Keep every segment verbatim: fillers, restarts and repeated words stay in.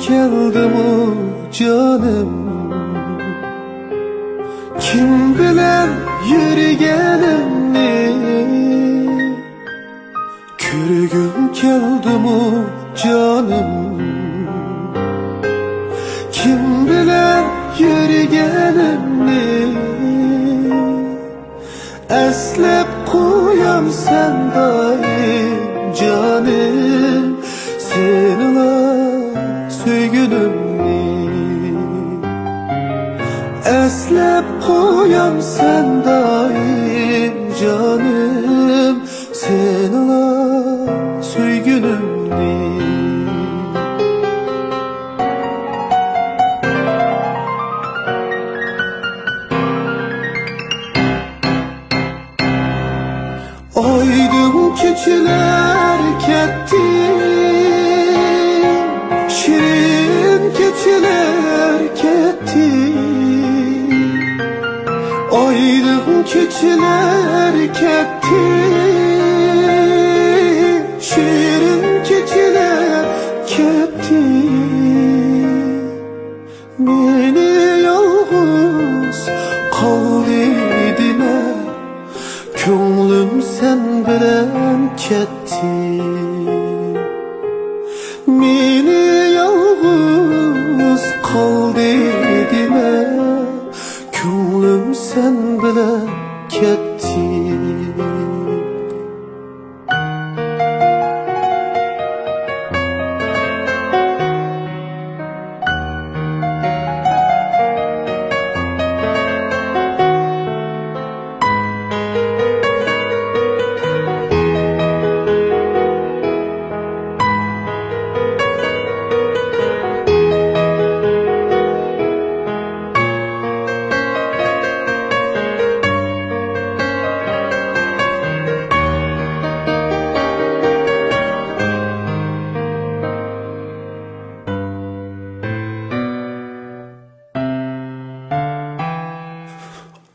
كەلدىمۇ جانىم، كىم بىلەن يۈرگىنىمنى كۆرگۈم كەلدىمۇ جانىم، كىم بىلەن يۈرگىنىمنى ئەسلەپ قويامسەن دائىم جانىم، سېنىلا سۆيگۈنۈمنى. ئەسلەپ قويامسەن دائىم جانىم، سېنىلا سۆيگۈنۈمنى. ئايدىڭ كېچىلەر كەتتى، شېرىن كېچىلەر كەتتى. ئايدىڭ كېچىلەر كەتتى، شېرىن كېچىلەر كەتتى. مېنى يالغۇز قالدى دېمە، كۆڭلۈم سەن بىلەن كەتتى. مېنى يالغۇز قالدى دېمە، كۆڭلۈم سەن بىلەن كەتتى.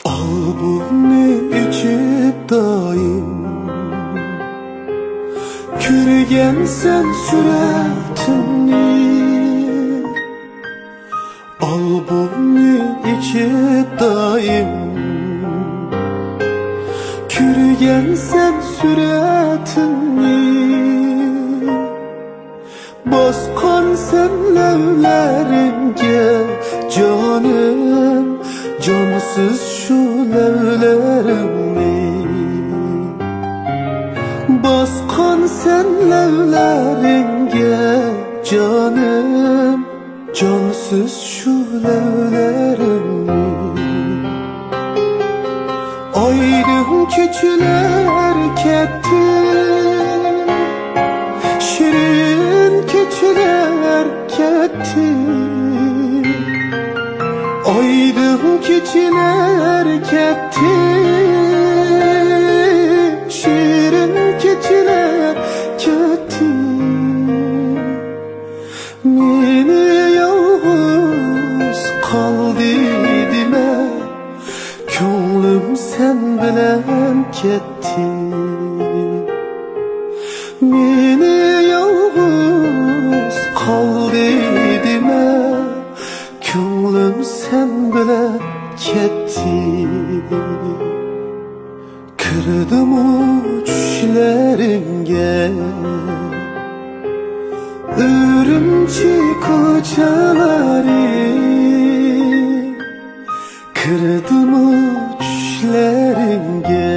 ئالبومنى ئېچىپ دائىم كۆرگەنسەن سۈرەتىمنى. ئالبومنى ئېچىپ دائىم كۆرگەنسەن سۈرەتىمنى. باسقانسەن لەۋلىرىمگە جانىم، جانسىز شۇ لەۋلىرىمنى. باسقانسەن لەۋلىرىمگە جانىم، جانسىز شۇ لەۋلىرىمنى. ئايدىڭ كېچىلەر كەتتى، شېرىن كېچىلەر كەتتى. ئايدىڭ كېچىلەر كەتتى، شېرىن كېچىلەر كەتتى. مېنى يالغۇز قالدى دېمە، كۆڭلۈم سەن بىلەن كەتتى. مېنى يالغۇز قالدى دېمە، كۆڭلۈم سەن بىلەن كەتتى. كىردىمۇ چۈشلىرىڭگە ئۈرۈمچى كوچىلىرى؟ كىردىمۇ چۈشلىرىڭگە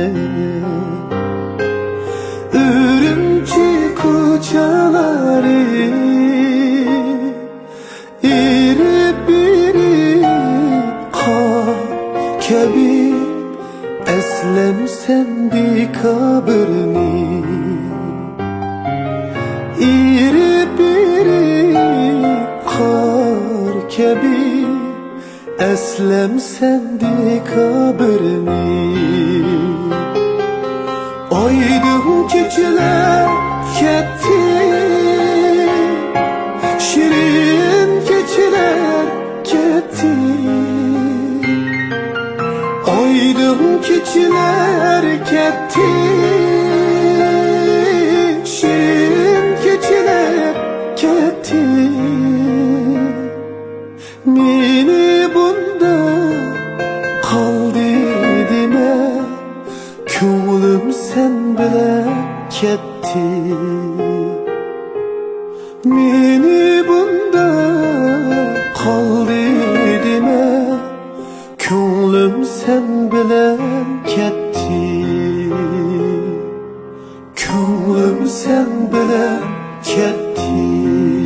ئۈرۈمچى كوچىلىرى؟ ئېرىپ، ئېرىپ قار كەبى ئەسلەمسەن دېكابىرنى. ئېرىپ، ئېرىپ قار كەبى ئەسلەمسەن دېكابىرنى. ئايدىڭ كېچىلەر كەتتى، شېرىن كېچىلەر كەتتى. ئايدىڭ كېچىلەر كەتتى، شېرىن كېچىلەر كەتتى. كەتتى. مېنى بۇنداق قالدى دېمە، كۆڭلۈم سەن بىلەن كەتتى. كۆڭلۈم سەن بىلەن كەتتى.